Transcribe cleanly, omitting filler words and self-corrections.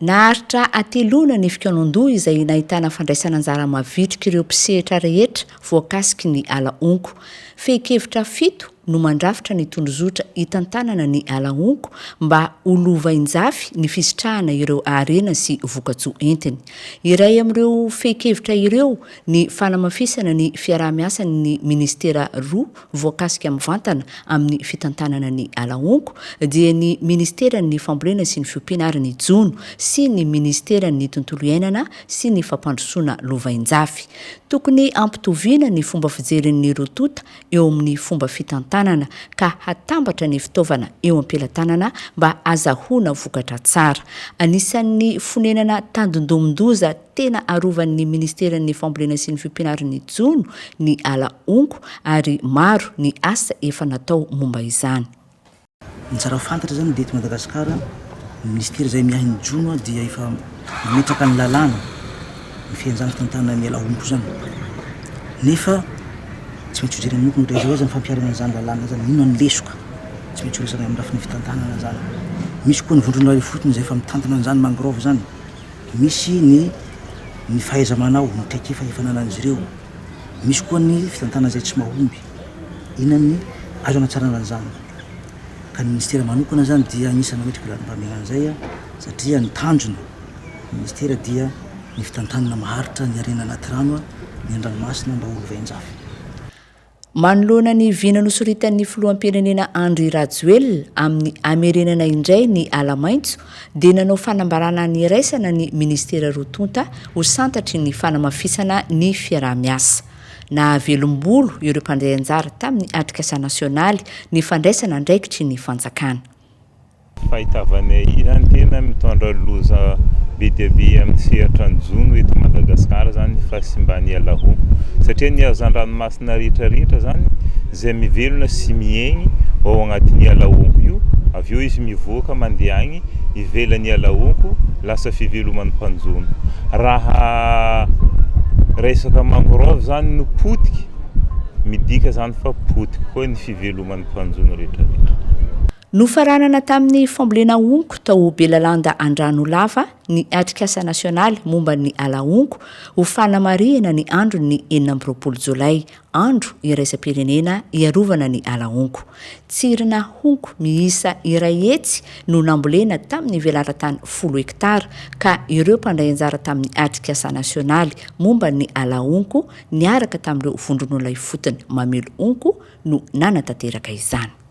Naharitra hateloana ny fikaonandoha izay nahitana fandraisana anjara mavitrik'ireo mpisehatra rehetra voakasiky ny ala honko. Fehin-kevitra fito no mandrafitra ny tondrozotra hitantanana ny ala honko mba ho lovainjafy ny fisitrahana ireo harena sy vokatsoa entiny. Iray amin'ireo fehin-kevitra ireo ny fanamafisana ny fiaraha-miasan'ny minisitera roa voakasika mivantana amin'ny fitantanana ny ala honko dia ny Ministeran'ny Fambolena sy ny Fiompiana ary ny Jono sy ny Ministeran'ny Tontolo iainana sy ny Fampandrosoana Lovainjafy. Tokony hampitoviana ny fomba fijerin'ny roa tonta eo amin'ny fomba fitantanana ka hatambatra ny fitaovana eo am-pelatanana mba hazahoana vokatra tsara. Anisan'ny fonenana tandindomin-doza tena arovan'ny Ministeran'ny Fambolena sy ny Fiompiana ary ny Jono ny ala honko ary maro ny asa efa natao momba izany. Ny tsara ho fantatra izany dia eto Madagasikara, ny minisitera izay miahy ny jono dia efa nametraka ny lalàna mifehy an'izany fitantanana ny ala honko izany. Nefa tsy maintsy hojerena manokana ohatra izao hoe izany fampiharana an'izany lalàna izany, inona ny lesoka tsy maintsy horesahina amin'ny lafiny fitantanana izany. Misy koa ny vondrona ifotony izay efa mitantana an'izany mangrove izany. Misy ny ny fahaiza-manao, ny traikefa efa ananan'izy ireo. Misy koa ny fitantanana izay tsy mahomby. Inona ny azo anatsarana an'izany? Ka ny minisitera manokana izany dia anisan'ny nametraka laharam-pahamehana an'izay satria ny tanjona ny minisitera dia ny fitantanana maharitra ny harena anaty rano, ny an-dranomasina mba ho lovain-jafy. Manoloana ny vina nosoritan'ny filoham-pirenena Andry Rajoelina amin'ny hamerenana indray ny ala maitso dia nanao fanambarana niraisana ny minisitera roa tonta ho santatry ny fanamafisana ny fiaraha-miasa. Nahavelom-bolo ireo mpandray anjara tamin'ny atrikasa nasionaly ny fandraisana andraikitry ny fanjakana. Fahitavanay izany tena mitondra loza be dia be amin'ny sehatra ny jono eto Madagasikara izany ny fahasimban'ny ala-honko satria ny hazan-dranomasina rehetra rehetra izany izay mivelona sy miaigny ao agnatin'ny ala-honko io, avy eo izy mivoaka mandeha agny ivelan'ny ala-honko lasa fiveloman'ny mpanjono. Raha resaka mangrove izany no potiky, midika izany fa potiky koa ny fiveloman'ny mpanjono rehetra rehetra. Nofaranana tamin'ny fambolena honko tao Belalanda Andranolava ny atrikasa nasionaly momba ny ala honko ho fanamarihana ny andron'ny 26 jolay, andro iraisam-pirenena hiarovana ny ala honko. Tsirina honko miisa 100 no nambolena tamin'ny velaran-tany folo hektara ka ireo mpandray anjara tamin'ny atrikasa nasionaly momba ny ala honko niaraka tamin'ireo vondron'olona ifotony mamely honko no nanatanteraka izany.